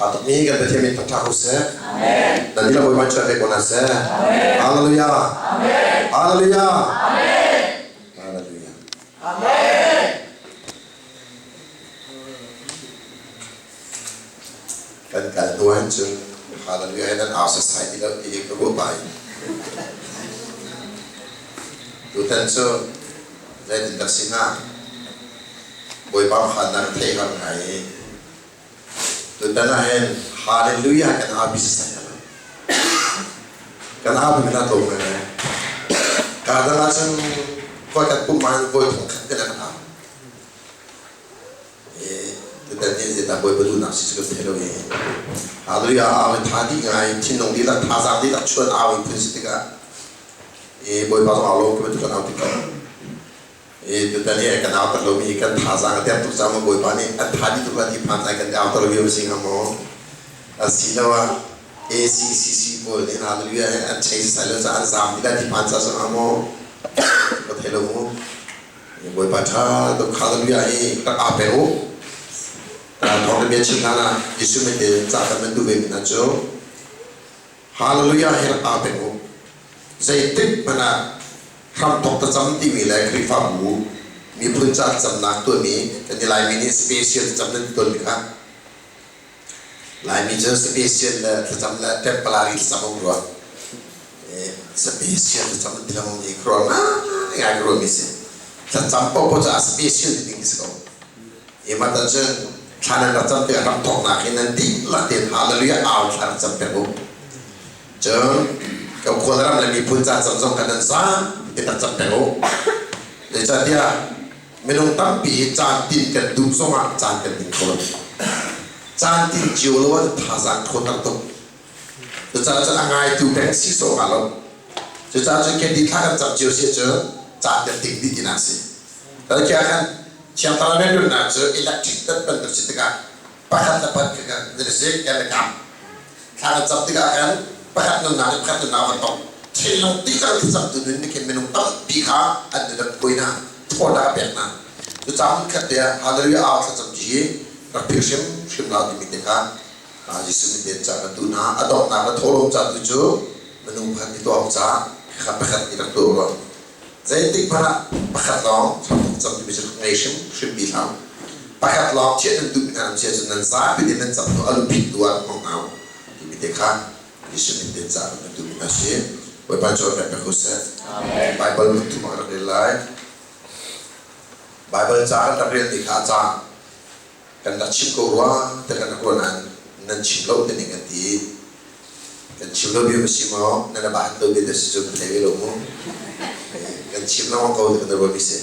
Tha tuk mi kan Pathian min thangṭhat ko seh. Nan dihlak Bawipa in pe ko hna seh. Hallelujah. Hallelujah. Hallelujah. Kan kal hnu ahhin cun Hallelujah he nan au sasai ti lo ti hi ka ruah bai. Tutan cu zeitindah si hnga? Bawipa phannak theih har ngai i Tutan ah hin Hallelujah kan au sasai lo. Kan au mi na tlawm ngai. Ka dang ahcun voi khat pum ah voi thong khat kan kan au. Tutan hi zeidah Bawipa duhnak si cu kan thei lo i Hallelujah au i tha dih ngai thinlung dihlak thazaang dihlak chuan au i phun si tikah i Bawipa zong au lo ka bantuk kan au tik ko. I tutan hi kan au tak lomi kan thazaang a der tuk cang maw Bawipa nih an tha dih tuk la ti phan ai kan au tak lo si hnga maw? Asiloah ACCC pawl nih hallelujah he an chei sai lo caah an zaam ti la ti phan ca hnga maw? Ka thei lo mu. Bawipa ṭha tuk hallelujah hi rak aa pek u. Thawng bia chim hlan ah Jesuh min te ca kan nan duh ve mi hna cu Hallelujah hi rak aa pek u. Zeitik hmanh ah hramthawk thlacam timi le Khrihfabu miphun ca thlacamnak tuahmi kan i Laimi nih special thlacam nan ti tawnmi kha Laimi cu special le thlacam le temporary thlacam um rua. Special thlacam an ti lengmang i khuaruah ngai ka ruahmi si. Thlacam paohpaoh cu a special ti ding si ko. I mah cun thla nan rak cam tikah hramthawknak in nan dihlak tein hallelujah au thla rak cam pek u. Cun ka khualram le miphun ca cam zong kan nan zaang ti rak cam peng u. Zeicahtiah minung tampi hi caan tin kan duh zongah caan kan ting kho lo. Caan tin cio lo ah thazaang ṭhawnter tuk. Cucaah cun a ngaitu peng si sawh hnga lo. Cucaah cun khi thla kan cam cio si cu caan kan ting dih tinak si. Tadakhiah khan Thiang Thlarau rianṭuannak cu electric dat bantuk si tikah pakhat le pakhat kha kan i kan i kam. Thla kan cam tikah khan pakhat nunnak le pakhat nunnak van tong. Thinlung dihlak thlacamtu nun nih khin minung tampi kha an nun a kuai hna, ṭhawnnak a pek hna. Cucaah hmunkhat te ah Hallelujah au thlacam ti hi rak philh hrimhrim hlah timi te kha Jesuh min tein ca kan duh hna. A donghnak le thawhlawm ca tu cu minung pakhat i tuah awk caah kha pakhat nih rak tuah u. Zeitik hmanh ah pakhat lawng thlacam timi cu rak ngei hrimhrim ti hlah. Pakhat lawng chiah nan duhmi hna nan si ahcun nan zapi tein nan cam hnu a luphit tu ah hmang hna u timi te kha Jesuh min tein ca kan duhmi hna si. Bawipa cu kan pek u seh. Baibal hmunthum ah rak rel lai. Baibal ca kan rak relmi kha a cang. Kan rak chim ko rua te kan rak ruah nain nan chim lo te ning an ti. Kan chim lo bia ma si maw? Nan ba han lo bia te si cu kan thei ve lo mu. Kan chim lengmang ko te kan ruah mi si.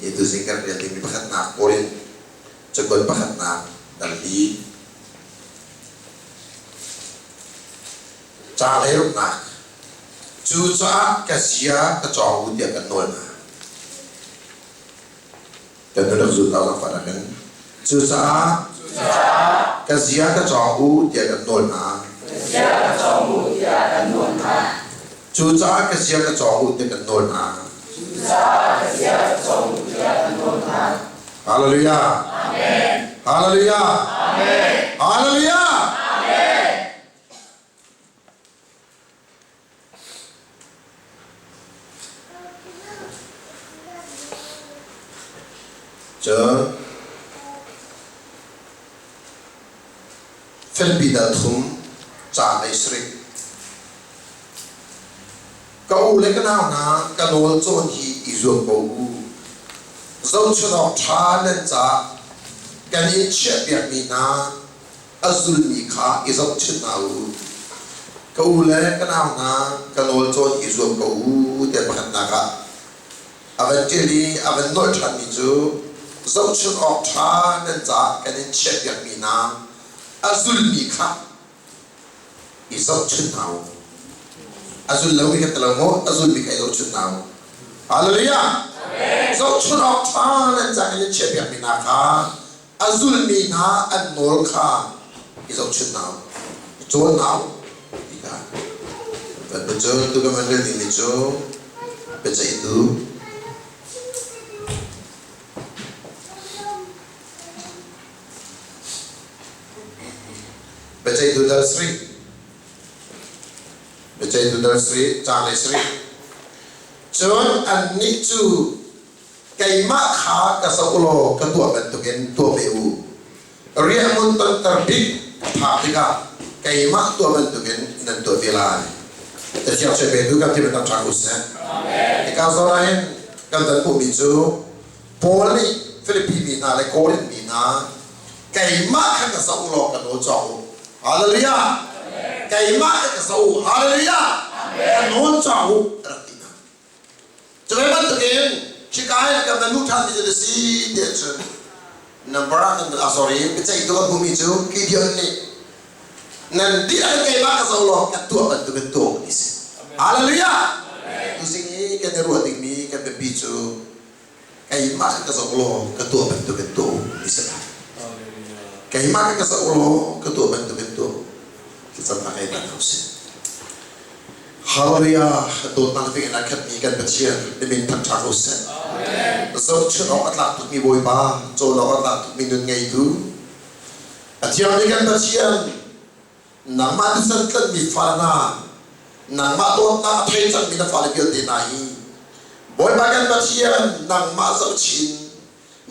Hi tuzing kan rel dingmi pakhatnak Korin cakuat pakhatnak dal li ca lei ruknak cucaah ka zia ka cawng u tiah kan nawl hna. Kan rak zul ta zangfah nakin cucaah ka zia ka cawng u tiah kan nawl hna. Cucaah ka zia ka cawng u tiah kan nawl hna. Hallelujah. Hallelujah. Hallelujah. Cun Filipi dal thum ca lei sarih. Ka u le ka nau hna, ka nawl cawn hi i zuam ko u. Zohchunh awk ṭha nan caah kan in chiahpiakmi hna a zulmi kha i zohchunh hna u. Ka u le ka nau hna, ka nawl cawn i zuam ko u tiah pakhatnak ah a van ṭial i a van nolh ṭhanmi cu zohchunh awk ṭha nan caah kan in chiahpiakmi hna a zulmi kha i zohchunh hna u. A zul lomi kha ti lo maw? A zulmi kha i zohchunh hna u. Hallelujah! Zohchunh awk ṭha nan caah kan in chiahpiakmi hna kha a zulmi hna an nawl kha i zohchunh hna u, i cawn hna u ti kha kan cun tu kan van rel dingmi cu biaceihtu Biaceihtu dal sarih. Biaceihtu dal sarih, caang le sarih. Cun annih cu keimah kha ka zoh u law ka tuah bantukin tuah ve u. Riahhmun tonter bik a phak tikah keimah tuah bantukin nan tuah ve lai. Cathiang sui petu kan ti bantuk ṭha ko seh. Hika zawn ah hin kan ton hmuhmi cu Paul nih Filipi mi hna le Korinth mi hna keimah kha ka zoh u law ka nawl cawk u. Hallelujah! Keimah kha ka zoh u. Hallelujah! Ka nawl cawk u a rak ti hna. Cu ve bantukin khika hin kan van hmuh ṭhanmi cu na si tiah cun number ah kan ah sorry biaceihtu kan hmuhmi cu Gideon nih nan dihlak in keimah ka zoh law ka tuah bantukin tuah u ti si. Hallelujah! Tuzing i kan i ruah dingmi kan biapi cu keimah ka zoh law ka tuah bantukin tuah u ti si lai. Keimah ka zoh law ka tuah bantukin tuah u. Thlacamnak ei tan hau sih. Hallelujah! Dawtnak fing in a khatmi kan Pathian na min thangṭha ko seh. Zohchunh awk a tlak tukmi Bawipa, cawn awk a tlak tukmi nun ngeitu. A thiangmi kan Pathian, nangmah tuchan tlanhmi fale hna, nangmah dawtnak a thei cangmi na fale vialte hna hi, Bawipa kan Pathian, nangmah zohchin,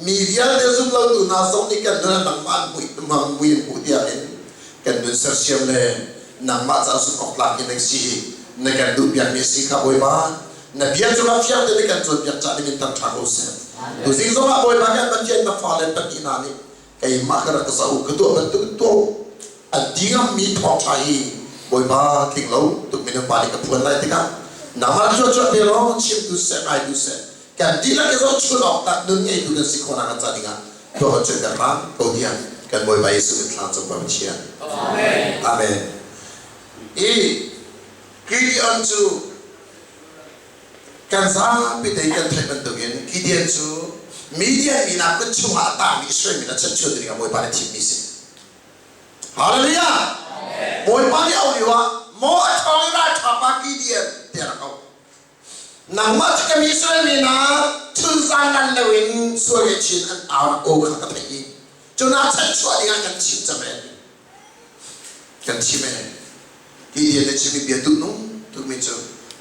mi vialte zum lotu hna zong nih kan nun ah nangmah an hmuh mui an hmuh tiangin kan nun sersiam le nangmah ca zumh awk tlak in nan si hi na kan duhpiakmi a si kha Bawipa na bia cungah fiang tein kan cawnpiak cah dingin tam ṭha ko seh. Tuzing zongah Bawipa kan Pathian na fale pahnih hna nih keimah ka rak ka zoh ka tuah bantuk tuah an ti ngammi thawngṭha hi Bawipa tling lo tuk minung pa nih ka phuan lai tikah nangmah cuacuah te lawng chimtu seh ngaitu seh kan dihlak i zohchun awk tak nun ngeitu kan si khawhnak an ca dingah tuah kan cuanter hram ko tiang kan Bawipa Jesuh min thla cung Pathian. Amen. Amen. I Gideon cu kan zapi te kan theih bantukin Gideon cu Midian mi hna kut chungah a tangmi Israel mi hna chanchuan ding ah Bawipa nih thimmi si. Hallelujah! Bawipa nih auh lio ah maw a ṭhawng i ralṭha pa Gideon tiah rak auh. Nangmah cu ka mi Israel mi hna chunzan ngan loin sual chin an au aw kha ka theih i cu hna chanchuah dingah kan chim cang ee. Kan chim ee. Hi bia na chimmi bia duhnung tukmi cu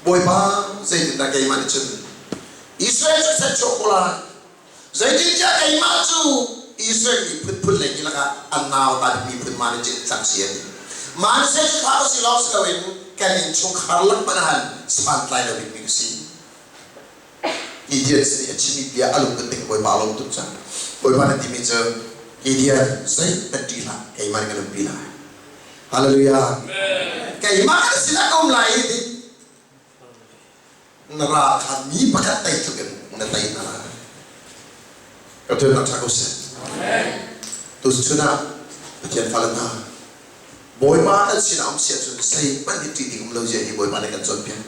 Bawipa zeitindah keimah nih cun Israel cu chanchuah ko lai. Zeitintiah keimah cu Israel miphun phun lei lakah an nauta bik miphun Manasseh tlang si an ti. Manasseh cu thah si lawng si loin kan innchungkhar lak hmanh ah santlai lo bikmi ka si. Gideon nih a chimmi bia a lung dik Bawipa a lawm tuk cang. Bawipa na timi cu Gideon zeihmanh ṭih hlah keimah nih kan umpi lai. Hallelujah. Keimah ka sinah ka um lai i ti. Na ral kha mi pakhat tei tluk in na tei hna lai. Ka tuannak ṭha ko seh. Tuchun ah Pathian fale hna, Bawipa kan sinah um si ahcun zeihmanh hi ṭih ding um lo zia hi Bawipa nih kan cawnpiak.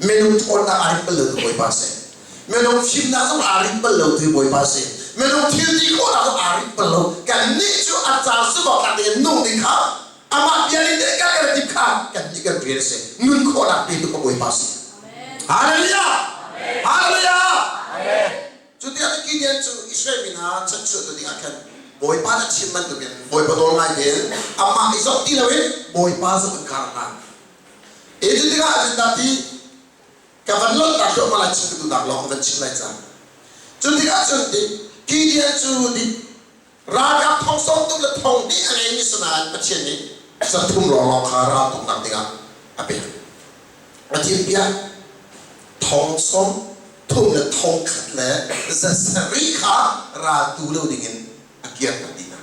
Minung ṭhawnnak aa rinh bal lo tu Bawipa si. Minung fimnak zong aa rinh bal lo tu Bawipa si. Minung thil ti khawhnak zong aa rinh bal lo. Kannih cu a caan sumawk tlak ding in nung ding kha amah bia ning te kan kan tip kha kan nih kan rian a si. Nun khawhnak petu ka Bawipa si. Hallelujah! Hallelujah! Cu tiang Gideon cu Israel mi hna chanchuah tu ding ah khan Bawipa nih a chim bantukin Bawipa nawl ngai tein amah i zoh ti loin Bawipa zoh in kar hna. E cu tikah cun dah ti ka van lonhnak thluahmah lai chim ka duhnak lawng ka van chim lai cang. Cu tikah cun ti Gideon cu di ralkap thong sawm tum le thong hnih a ngeimi sinain Pathian nih 300 lawnglawng kha raltuknak dingah a pek. A thimpiak thong 30 le 1,000 le 700 kha raltu lo dingin a kirter dih hna.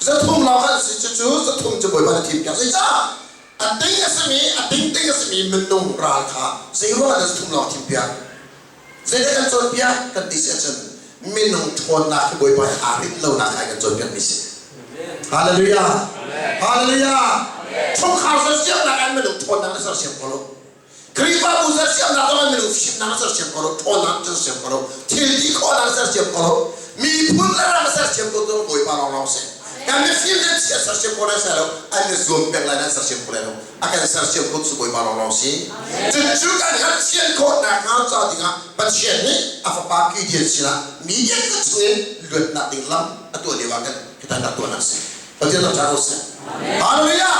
300 lawng an si cucu 300 cu Bawipa nih thimpiak. Zeicah? A ting a simi, a tingting a simi minung ral kha zeiruangah dah 300 lawng thimpiak? Zeidah kan cawnpiak kan ti si ahcun minung ṭhawnnak hi Bawipa he aa rinh lonak kha kan cawnpiakmi si. Hallelujah! Hallelujah! Chungkhar sersiamnak an minung ṭhawnnak na sersiam ko lo. Khrihfabu sersiamnak zong an minung fimnak na sersiam ko lo, ṭhawnnak na sersiam ko lo, thil ti khawhnak na sersiam ko lo, miphun le ram sersiam ko tu Bawipa lawnglawng si. Kan mifim nan chia sersiam ko lai sai lo, an i zuam peng lai nan sersiam ko lai lo. A kan sersiam ko cu Bawipa lawnglawng si. Cucu kan hngalhthiam khawh nakhnga ca dingah Pathian nih a fapa Gideon sinah mi vialte chungin luatnak ding lam a tuah lio ah khan hitan rak tuahnak a si. Pathian rak ṭha ko seh. Hallelujah!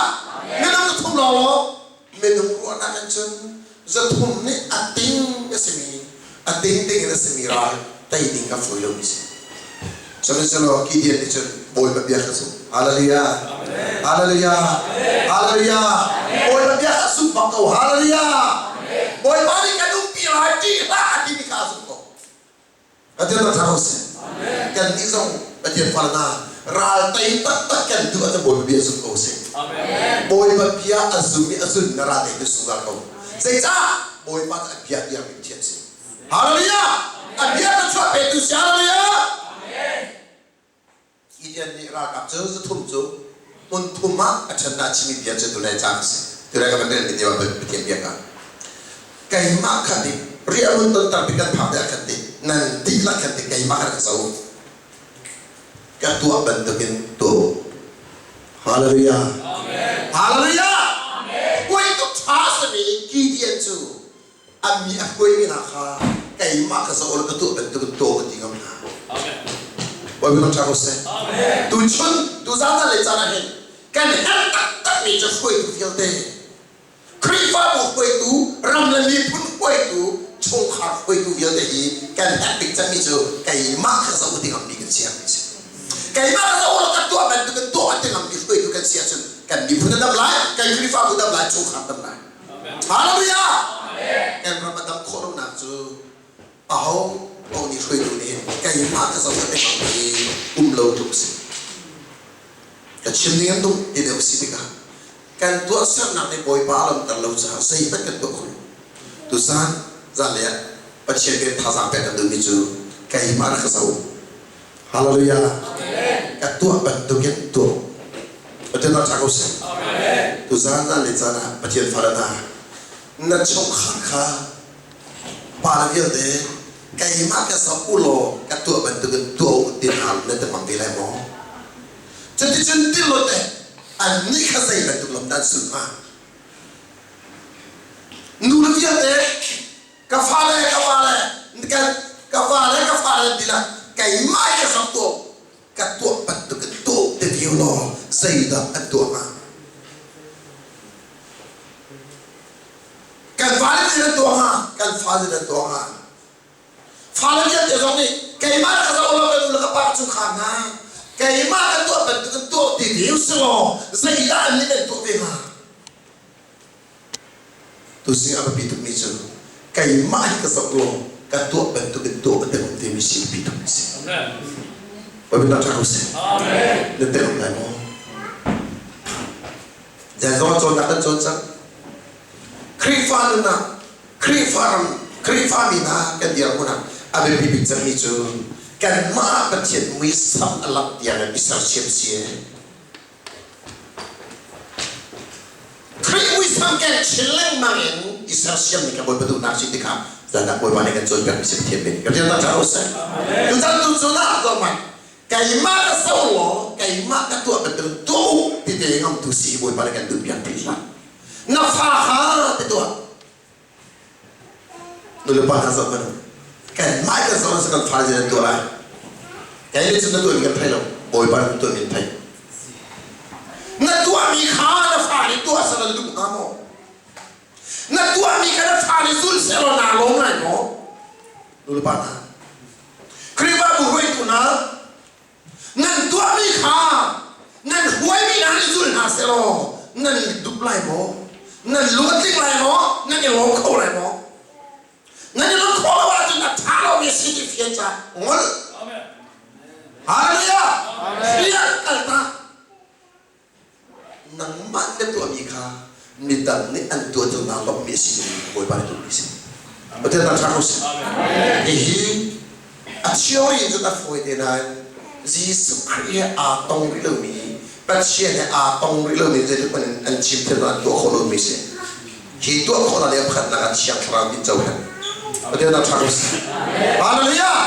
Minung 300 lawng law minung ruahnak in cun 300 nih a ting a simi a ting ding in a simi ral tei ding ka fawi lomi si. Sihmanhsehlaw Gideon nih cun Bawipa bia kha zumh. Hallelujah! Hallelujah! Hallelujah! Bawipa bia kha zumh bak ko. Hallelujah! Bawipa nih kan umpi lai ṭih hlah a timi kha a zumh ko. Pathian rak ṭha ko seh. Kan nih zong Pathian fale hna ral tei taktak kan duh ahcun Bawipa bia zum ko sih. Bawipa bia a zum i a zun na ral tei tu zungzal ko. Zeicah? Bawipa cu a bia tiang in Pathian si. Hallelujah! A bia na chuah petu si. Hallelujah! Gideon nih ralkap cu 300 cu hmun thum ah a ṭhen hna chimmi bia cu tunai caan a si. Tunai ka van relmi te Pathian bia ka. Keimah kha ti riahhmun tonter bik kan phak te ah khan ti nan dihlak khan ti keimah kha rak zo. Ka tuah bantukin tuah u. Hallelujah. Hallelujah. Puai tuk ṭha simi Gideon cu a mi a hruaimi hna kha keimah ka zoh ka tuah bantukin tuah ka ti ngam hna. Bawipa thangṭhat ko seh. Tuchun tuzaan le caan ah hin kan herh taktakmi cu hruaitu vialte Khrihfabu hruaitu, ram le miphun hruaitu, chungkhar hruaitu vialte hi kan herh bik cangmi cu keimah ka zoh ti ngammi kan si a si. Keimah ka zoh ka tuah bantukin tuah ti ngammi hruaitu kan si ahcun kan miphun a dam lai, kan Khrihfabu dam lai, chungkhar dam lai. Hallelujah! Kan ram a dam khawh lonak cu aho paoh nih hruaitu nih keimah ka zoh ka ti hi um lo tluk si. Ka chim ning an duh ti deuh si tikah kan tuahsernak nih Bawipa a lawmter lo caah zeihmanh kan tuah kho lo. Tuzan zanlei ah Pathian kan thazaang pek kan duhmi cu keimah rak ka zoh. Hallelujah. Ka tuah bantukin tuah. Pathian rak ṭha ko seh. Tuzan zanlei caan ah Pathian fale hna na chungkhar kha pa le vialte keimah ka zoh u law ka tuah bantukin tuah u ti hna na ti hmang ve lai maw? Cuticun ti lo teh annih kha zei bantuk lam dah an sulh hnga? Nu le vialte ka fale ka fale kan ka fale ka fale ti la keimah ka sak tuah ka tuah bantukin tuah ti viu law zeidah an tuah hnga? Kan fale nih an tuah hnga? Kan fale nih an tuah hnga? Fale vialte zong nih keimah ka zoh lo ka nu le ka pa cu kha hna keimah ka tuah bantukin tuah ti deu si law zeidah an nih an tuah ve hnga? Tuzing a biapi tukmi cu keimah hi ka zoh law ka tuah bantukin tuah ka telh timi si biapi tukmi si. Bawipa ṭha ko seh. Na telh lai maw? Zan zong cawnnak kan cawn cang. Khrihfa nun ah Khrihfa ram Khrihfami hna kan dirhmun ah a biapi bik cangmi cu kanmah Pathian muisam a langh tiang in i sersiam si. Khrih muisam keng chin lengmang in i sersiam mi kan Bawipa duhnak si tikah zanah Bawipa nih kan cawnpiak mi si Pathian min. Kan ṭha ṭha seh. Tutan tu cu na zohmanh keimah ka so law keimah ka tuah bantuk tuah u ti te ngam tu si Bawipa nih kan duhpiak ti hlah. Na fa kha ti tuah. Nulepa hna zoh hmanh kanmah kan zoh ah kan fale an tuah lai. Kei nih cun na tuahmi kan thei lo. Bawipa nih na tuahmi an thei. Na tuahmi kha na fa nih tuah seh na duh hnga maw? Na tuahmi kha na fa nih zul seh law naa lawm lai maw? Nulepa hna, Khrihfabu hruaitu hna, nan tuahmi kha nan hruaimi hna nih zul hna seh law nan dup lai maw? Nan lung a tling lai maw? Nan i lawm kho lai maw? Nan i lawm khawh lo ahcun a ṭha lomi a si ti fian ca ngol. Hallelujah! Fian kal ta. Nangmah na tuahmi kha midang nih an tuah cu naa lawmhmi a si timi Bawipa nih duhmi a si. Pathian ṭha ko seh. Hihi a theory in cun a fawi te nain Jesuh Khrih he aa tong rih lomi Pathian he aa tong rih lomi zeitluk hmanh in an chim thiam an tuah khawh lomi si. Hi tuah khawhnak le pakhatnak ah Thiang Thlarau nih cohlan. Pathian ṭha ko seh. Hallelujah!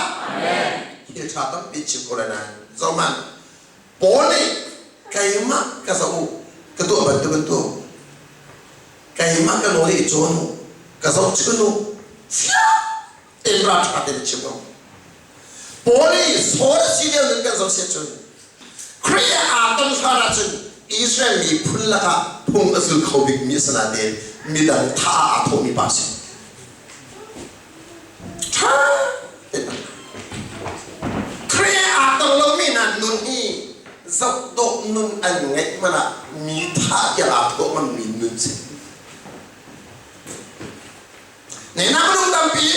Thil ṭha tampi chim ko lai nain zohhmanh Paul nih keimah ka zoh u, ka tuah bantuk in tuah u. Keimah ka nawl i cawn u, ka zohchun u, fiang tein ralṭha tein a chim ko. Paul i Saul a si lio nun kan zoh si ahcun Khrih he aa ton hlan ahcun Israel miphun lakah phung a zul kho bikmi a si nain midang thah ah aa thawhmi pa a si. Ṭha tein Khrih aa tong lomi hna nun hi zohdawh nun an ngeih hmanh ah mi thah tiang aa thawh ngammi nun si. Nena minung tampi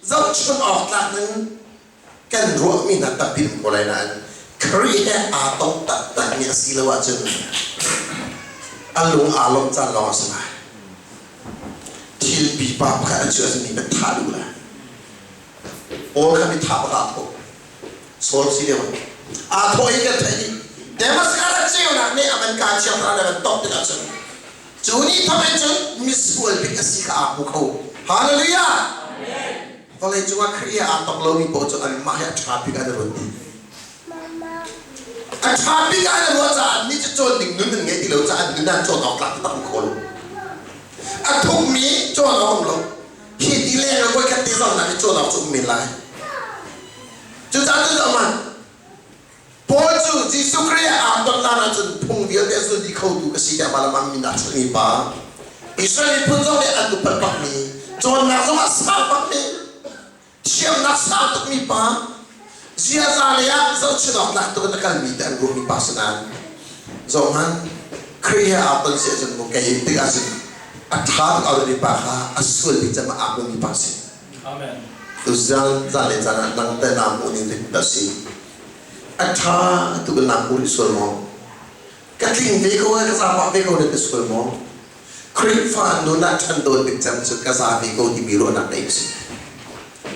zohchun awk tlak in kan ruahmi hna tampi um ko lai nain Khrih he aa tong taktakmi a si lo ahcun a lung aa lawmh caan lawng a si lai. Thil pipa pakhat an chuah mi kan thah duh lai. Paul kha mi thah bak aa thawh. Saul si deuh. Aa thawh i kan theih dih. Damascus ah ceunak nih a van kaa chiang hna le van tawk tikah cun cu ni thawk in cun misual bik a si kha aa hmu kho. Hallelujah! Vawlei cungah Khrih he aa tong lomi paoh cu anmah hi a ṭha bik an i ruat dih. A ṭha bik ah an i ruah caah annih cu cawn ding nun an ngei ti lo caah an nun ah cawn awk tlak taktak an khaw lo. A thukmi cawn awk um lo. Hi ti leng ah voikhat te zohnak i cawn awk cu um men lai. Cucaah cu zoh Paul cu Jesuh Khrih ah aa ton hlan ahcun phung vialte a zul dih khotu ka si tiah Balaam min ah chalmi pa Israel miphun zong nih an upat bakmi cawnnak zong ah sang bakmi thiamnak sang tukmi pa ziaza lei ah zohchun awk tlak tuk in a kalmi te an ruahmi pa si nain zohhmanh Khrih he aa ton si ahcun mu kei tik ahcun a ṭha tuk a pa kha a sual bik cem ah aa hmumi pa si. Amen. Tuzan zan le caan ah nang te naa hmuh ning dik dah si. A ṭha tuk in naa hmu rih sual maw? Ka tling ve ko ka zaangfah ve ko na ti sual maw? Khrihfa nun ah ṭhan dawn bik cem cu ka za ve ko timi ruahnak nei si.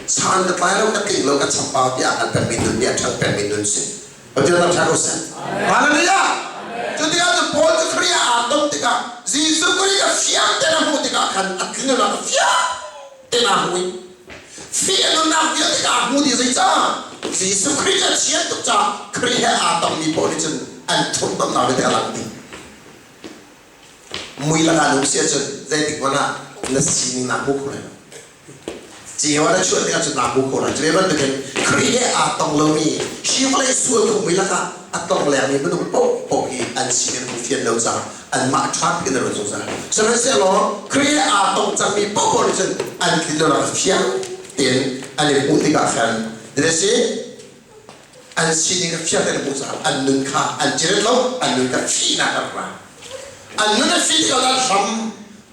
Chan ka tlai lo, ka tling lo, ka chambau tiah a hngal pengmi nun nih a ṭhang pengmi nun si. Pathian ram ṭha ko seh. Hallelujah! Cu tikah cun Paul cu Khrih ah aa ton tikah Jesuh Khrih a fiang tein a hmuh tikah khan a tlinnak a fiang tein aa hmu i fih a nunnak vialte ka aa hmu dih zeicah Jesuh Khrih cu a chiat tuk caah Khrih he aa tongmi paoh nih cun an thurhnomhnak vialte a lang dih. Mui lakah na um si ahcun zeitik hmanh ah na sining naa hmu kho lai lo. Ceu na chuah tikah cun naa hmu kho lai. Cu ve bantukin Khrih he aa tong lomi hi vawlei sual phungmi lakah a tong lengmi minung paohpaoh hi an sining an fian lo caah anmah ṭha piin an ruat zungzal. Sihmanhsehlaw Khrih he aa tong cangmi paohpaoh nih cun an tlinlonak fiang tein an i hmuh tikah khan si an sining a fiang tein an hmuh caah an nun kha an ciret lo, an nun kha fihnak a ra. An nun a fih tikah an hlam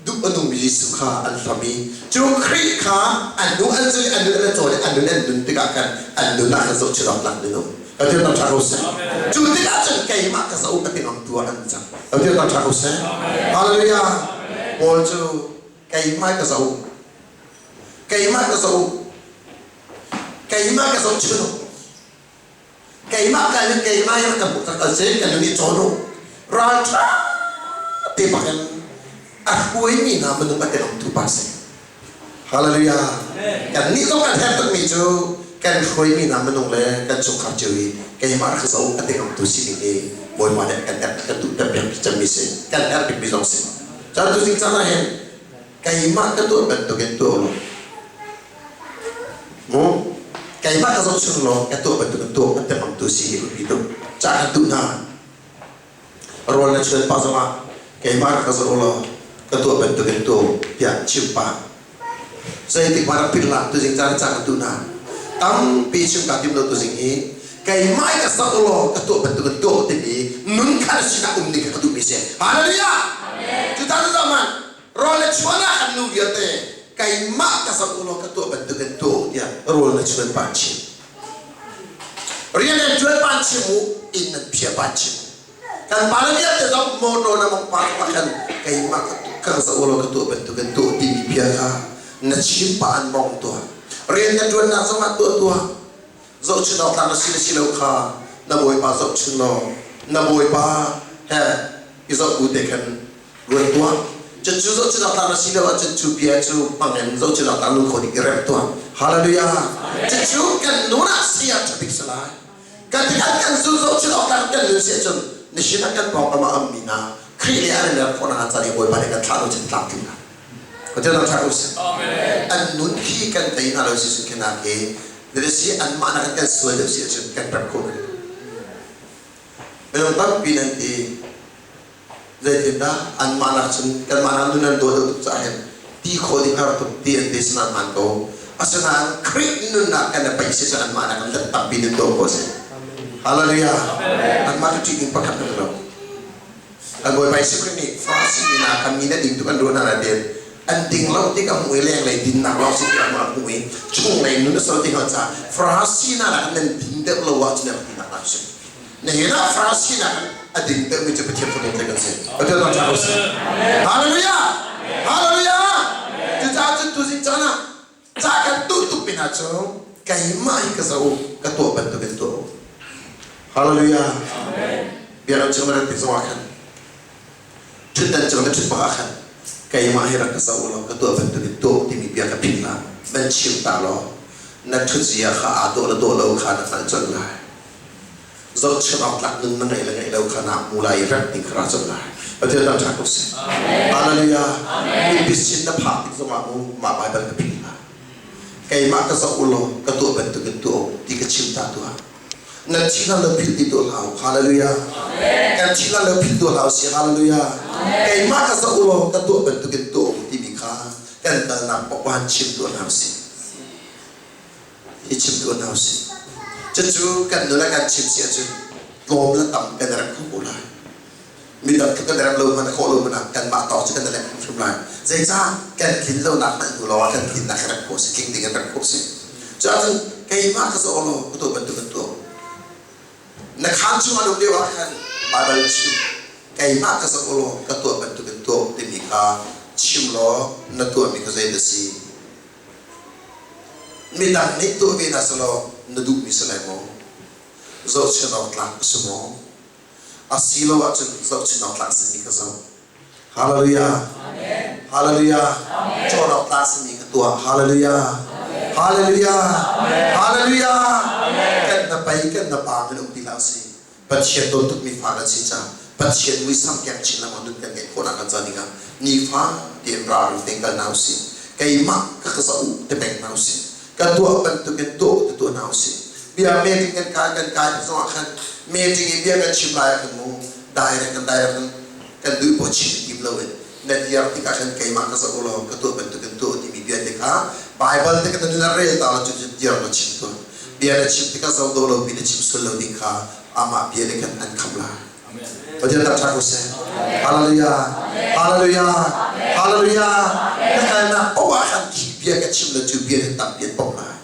duh a nungmi Jesuh kha an hlam i cu Khrih kha an hnu an zul i an nun an cawn i an nun an nun tikah khan an nun ah khan zohchun awk tlak minung Pathian tam ṭha ko seh. Cu tikah cun keimah ka zoh ka ti ngam tu ah an cang. Pathian tam ṭha ko seh. Hallelujah. Paul cu keimah ka zoh keimah ka zoh keimah ka zohchun keimah ka in keimah in ka ka kal se ka nun i cawn u ralṭha te bakin a hruaimi hna minung a telom tu pa si. Hallelujah. Kan nih zong kan herh tukmi cu kan hruaimi hna minung le kan chungkhar cio i keimah rak zo a telom tu si ding hi Bawipa nih kan herh kan duh piak cemmi si kan herh bikmi zong si. Caan tu zing caan ah hin keimah ka tuah bantukin tuah u law mu keimah ka zohchun law ka tuah bantukin tuah an temangtu si hi biapi tuk ca kan duh hna rawl na chuan pah zongah keimah rak ka zoh law ka tuah bantukin tuah tiah chim pah zeitik hmanh rak philh hlah tuzing caan ca kan duh hna tampi chim kaa tim lo tuzing hi keimah ka zoh law ka tuah bantukin tuah timi nun kha na sinah um ding kha ka duhmi si. Hallelujah! Cucaah cucaah rawl le chuan ah kan nu vialte keimah ka zoh law ka tuah bantukin tuah u tiah rawl na chuan pah chim. Rian nan ṭuan pah chim u, inn nan phiah pah chim. Kan pa le vialte zong motor na mong pa pa khan keimah ka zoh law ka tuah bantukin tuah timi bia kha na chim pah an mong tuah. Rian na ṭuannak zong ah tuah tuah. Zohchun awk tlak na si le si lo kha na bawipa zohchun law na bawipa he i zoh bu te khan ruat tuah. Cucu zohchun awk tlak na si lo ahcun cu bia cu hmang in zohchun awk tlak nu kho nih i remh tuah. Hallelujah. Cucu kan nun ah si ah ṭha bik si lai. Kan tikah kan zul zohchun awk tlak kan nun si ahcun nihin ah kan pawngkam ah a ummi hna Khrih le an i mer khawh nakhnga ca i Bawipa nih kan thlah lo cun tlak tling lai. Pathian ram ṭha ko seh. An nun khi kan tei hna lo si cun khinak hi si anmah nakin kan sual deuh si ahcun kan rem kho men. Minung tampi nan ti. Zeitindah anmah nak cun kanmah nak nun an dawt deuh tuk caah hin ti khawh ding har tuk ti an ti sinan hmaan ko. Asinain Khrih nunnak kan i paih si cun anmah nak in let tampi nun dawh ko si. Hallelujah. Anmah cu ṭih ding pakhat an lo. An Bawipa Jesuh Khrih nih Farasi mi hna kha mi na ding tuk an ruah hna na tin an ding lo tik a hmuh i lenglei dinnak lawng si ti a hmuh i chunglei nun a sol ti hngal caah Farasi hna nak nan ding deuh lo ahcun an tinak hna si. Nihin ah Farasi nak a ding deuhmi cu Pathian fanu te kan si. Pathian thangṭhat ko seh. Hallelujah! Hallelujah! Cucaah cun tuzing caan ah ca kan tuh tuk mi hna cu keimah hi ka zoh u, ka tuah bantukin tuah u. Hallelujah! Biakinn chung na rat tik zongah khan ṭhutdan cung na ṭhut bak ah khan keimah hi rak ka zoh u law ka tuah bantukin tuah u timi bia ka philh hlah. Van chim ta law na ṭhutzia kha aa dawh le dawh lo kha na hngalh colh lai. Zohchunh awk tlak nun na ngeih le ngeih lo kha naa hmu lai i rek ding kha ra colh lai. Pathian dang ṭha ko seh. Hallelujah. Mipi sin na phak tik zongah mu mah Baibal ka philh hlah. Keimah ka zoh u law ka tuah bantukin tuah u ti ka chim ta tuah. Nan thi hlan lo philh ti tuah hlah u. Hallelujah. Kan thi hlan lo philh tuah hlah u si. Hallelujah. Keimah ka zoh u law ka tuah bantukin tuah u timi kha kan kalnak paoh chim tuah hna u sih. Hi chim tuah hna usih. Cucu kan nun ah kan chim si ahcun tlawm le tam kan i rem kho ko lai. Midang tluk kan i rem lo hmanh khawh lo hmanh ah kanmah tawk cu kan i rem hrimhrim lai. Zeicah kan tlin lonak hmanh hnu lawngah kan tlinnak hi rem khawh si, tling ding in rem khawh si. Cuahcun keimah ka zoh law ka tuah bantuk in tuah. Na khaan chung an um lio ah khan Baibal chim keimah ka zoh law ka tuah bantuk in tuah timi kha chim law na tuahmi kha zei dah si? Midang nih tuah ve hna selaw na duhmi si lai maw? Zohchunh awk tlak a si maw? Asilo ahcun zohchunh awk tlak simi kha zoh. Hallelujah. Hallelujah. Cawn awk tlak simi kha tuah. Hallelujah. Hallelujah. Hallelujah. Kan na pei kan na pa kan um ti hlah usih. Pathian dawt tukmi fa kan si caah Pathian muisam keng chin lengmang nun kan ngeih khawhnak kan ca dingah nifa tein ralring tein kal hna usih. Keimah ka ka zoh u ti peng hna usih. Ka tuah bantukin tuah u ti tuah hna usih. Bia meeting kan kai kan kai tik zongah khan meeting i bia kan chim lai ah khan mu direct kan direct kan kan duh paoh chim i tim loin na diar tikah khan keimah ka zoh u law ka tuah bantukin tuah u timi bia te kha Bible te kan nun rel ta lo cu diar na chim tuah. Bia na chim tikah zoh dawh lo pi na chim sual lo ding kha amah bia nih khan an kham lai. Pathian tak ṭha ko seh. Hallelujah. Hallelujah. Hallelujah. Na kalnak paoh ah khan khi bia ka chim le cu bia nih tampi an bawmh lai.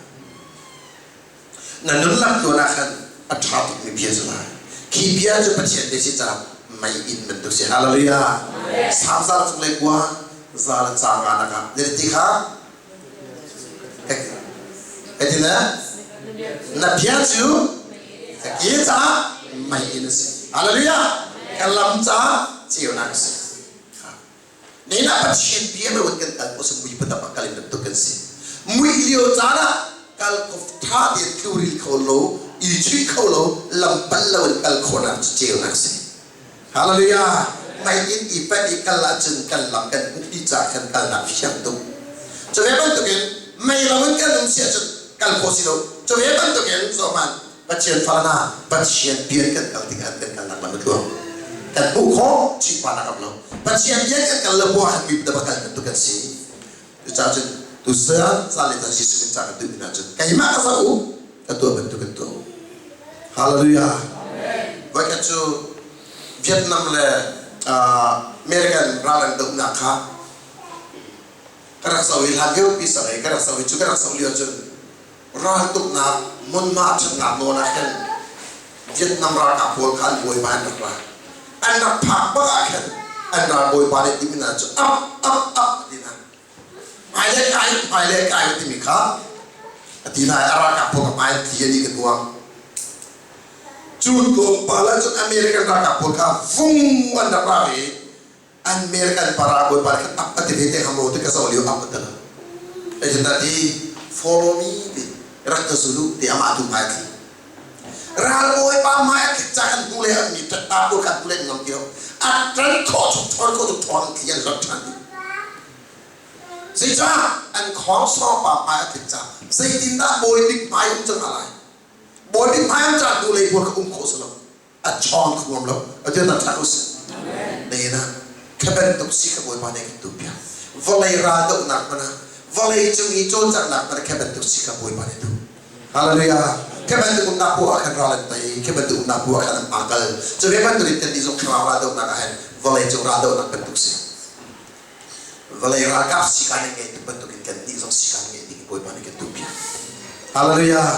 Na nun lam tuan ah khan a ṭha tukmi bia cu lai. Khi bia cu Pathian bia si caah mei inn bantuk si. Hallelujah. Salm za le cung le kua za le ca nga nak ah na ti kha Katina na bia cu ka ke caah mei in a si. Hallelujah! Ka lam caah ceunak a si. Nihin ah Pathian bia lo in kan kal ko si mui patap ah kal in bantuk kan si. Mui lio caan ah kal ko tha tein tluril kho lo, i chuih kho lo, lam pal lo in kal khawhnak cu ceunak a si. Hallelujah! Mei in i panh i kal ahcun kan lam kan hmuh ti caah khan kalnak fiang tuk. Cu ve bantukin mei lo in kan um si ahcun kal khawh si lo. Cu ve bantukin zohhmanh Pathian fa hna Pathian bia in kan kal tikah kan kalnak lam a tluang. Kan hmuh khawh chimpa nak am lo. Pathian bia kan kal lo bu ah mi da kal bantuk kan si. Cucaah cun tusa ca le ta Jesuh kan ca kan duhmi hna cun keimah ka zoh u ka tuah bantuk kan tuah u. Hallelujah. Voikhat cu Vietnam le American ral an dohnak kha ka rak zoh i hlan lio pi sang i ka rak zoh i cu ka rak zoh lio cun raltuknak hmunhma ṭhatnak nawl ah khan Vietnam ralkap pawl kha an bawipa an rak ra. An rak phak bak ah khan an ralbawipa nih timi hna cu ap ap ap a ti hna. Hmailei kai hmailei kai timi kha a ti hna i a ralkap pawl kha hmai an tli an i kan uang. Cu tlawmpal ah cun American ralkap pawl kha vung an rak ra i American para bawipa nih khan ap a ti ve te hnga maw ti ka zoh lio ap a ti lo. Zeitindah ti follow me ti rak ka zul u ti amah tu hmai tli. Ral bawipa hmai a tlik ca kan hnu le an mi ṭatta pawl kha hnu le an ngam ti lo. A ṭan khawh chung ṭhawn khawh chung ṭhawn an tli an hlot ṭhan dih. Zeicah an khawng sawpa hmai a tlik ca zeitindah bawi bik hmai um cang hna lai. Bawi bik hmai um ca hnu lei pawl kha um khawh si lo. A chawn kho ngam lo. A ti tak ṭha ko si. Na kha bantuk si kha Bawipa nih kan duhpiak. Vawlei raldohnak hmanh ah, vawlei cung i cawlcanghnak hmanh ah kha bantuk si kha Bawipa nih duh. Hallelujah. Kha bantuk umnak poah ah khan ral an tei, kha bantuk umnak poah ah khan an akal. Cu ve bantuk in kannih zong thlarau raldohnak ah hin vawlei cung raldohnak bantuk si. Vawlei ralkap sikan in ngei tuk bantuk in kannih zong sikan ngei ding Bawipa nih kan duhpiak. Hallelujah.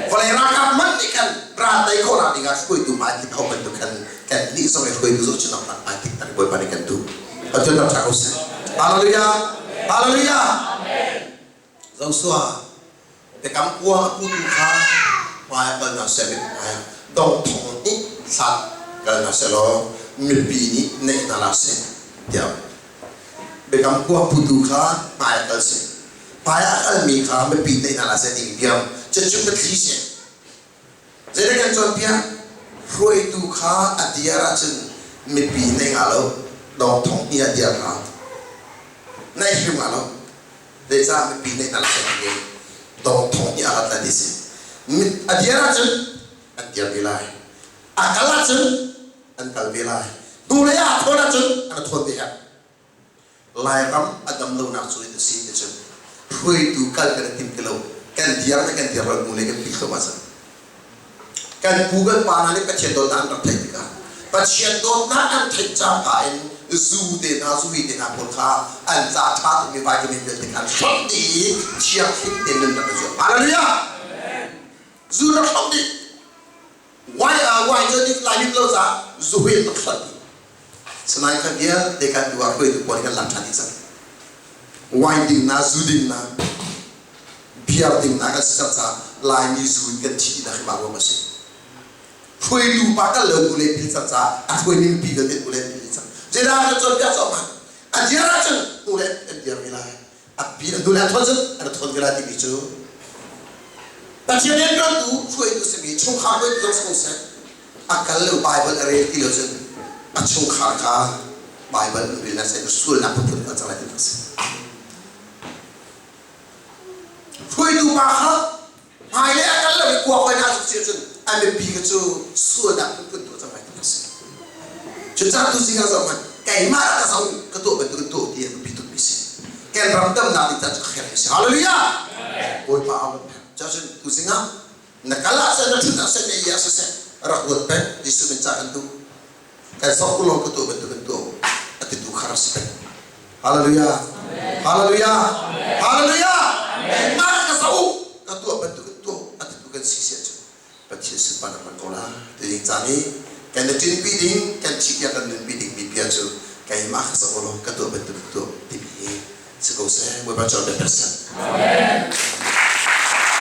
Vawlei ralkap man nih khan ral tei khawhnak ding ah hruaitu hmai ho bantuk khan kan nih zong i hruaitu zoh cun hmai tik tak Bawipa nih kan duh. Pathian ram ṭha ko seh. Hallelujah. Hallelujah. Joshua biakam kuang a putu kha hmai ah kal hna seh, mipi hmai ah dong thong nih hlat kal hna seh law mipi nih naih hna hlah seh tiah biakam kuang putu kha hmai ah kal seh, hmai ah a kalmi kha mipi naih hna hlah seh timi biam cucu biathli seh. Zeidah kan cawnpiak? Hruaitu kha a diar ahcun mipi naih hnga lo, dong thong hnih ah diar hlah, naih hrim hnga lo. Zeicah mipi nih hna lakah an ngei? Dongthong nih a rat lai ti si. A dir ahcun an dir ve lai. A kal ahcun an kal ve lai. Hnulei ah a thawn ahcun an thawn ve herh. Lairam a dam lonak cu in a si ti cun hruaitu kal kan i tim ti lo. Kan dir le kan dir lo hnulei kan pil thluahmah cang. Kan pu kan pa hna nih Pathian dawtnak an rak theih tikah Pathian dawtnak an theih cangka in zu te hna zuvi te hna pawl kha an ca ṭha tukmi vitamin vialte kha an hlonh dih i thianghlim tein nun rak i zuam. Hallelujah! Zu rak hlonh dih. Wine wine cu lai lo caah zu hui an rak hlonh dih. Sinain kha vialte kan tu ah hruaitu pawl kan lak ṭhan dih cang. Wine ding na, zu ding na, beer ding na kan si cang caah Laimi zu in kan thi nak hi mah ruang a si. Hruaitu pa kal lo tu le pil cang caah a hruaimi mipi vialte tu le pil cang. Zeidah kan cawnpiak cu ma? A dir ahcun tu le an dir ve lai. A pi an le an thawn cun an thawn ve lai timi cu Pathian rianṭuantu hruaitu simi chungkhar hruaitu zong si ko seh a kal lo Bible a rel ti lo cun a chungkhar kha Bible an rel na sai sualnak phunphun a cang lai ti a si. Hruaitu pa kha hmailei a kal lo i kuak hoi na cun cun a mipi kha cu sualnak phunphun tuah cang lai ti a si. Cucaah tu zing ah zoh hmanh keimah ka zoh ka tuah bantuk in tuah ti a biapi tukmi si. Kan ram damnak ding caan cu kher a si. Hallelujah! Bawipa a lawm. Cucun tu zing ah na kal ah seh na ṭhut ah seh na i ah siseh rak ruat peng Jesuh min ca kan duh kan sok u law ka tuah bantuk in tuah u a titu kha rak si peng. Hallelujah! Hallelujah! Hallelujah! Keimah ka zoh u ka tuah bantuk in tuah u a titu kan si siah cun Pathian sunparnak man ko la ti ding caan i kan i ṭinpi ding kan thih tiang kan nunpi dingmi bia cu keimah ka zoh u law ka tuah bantuk in tuah timi hi si ko seh. Bawipa cu a biak seh. Amen.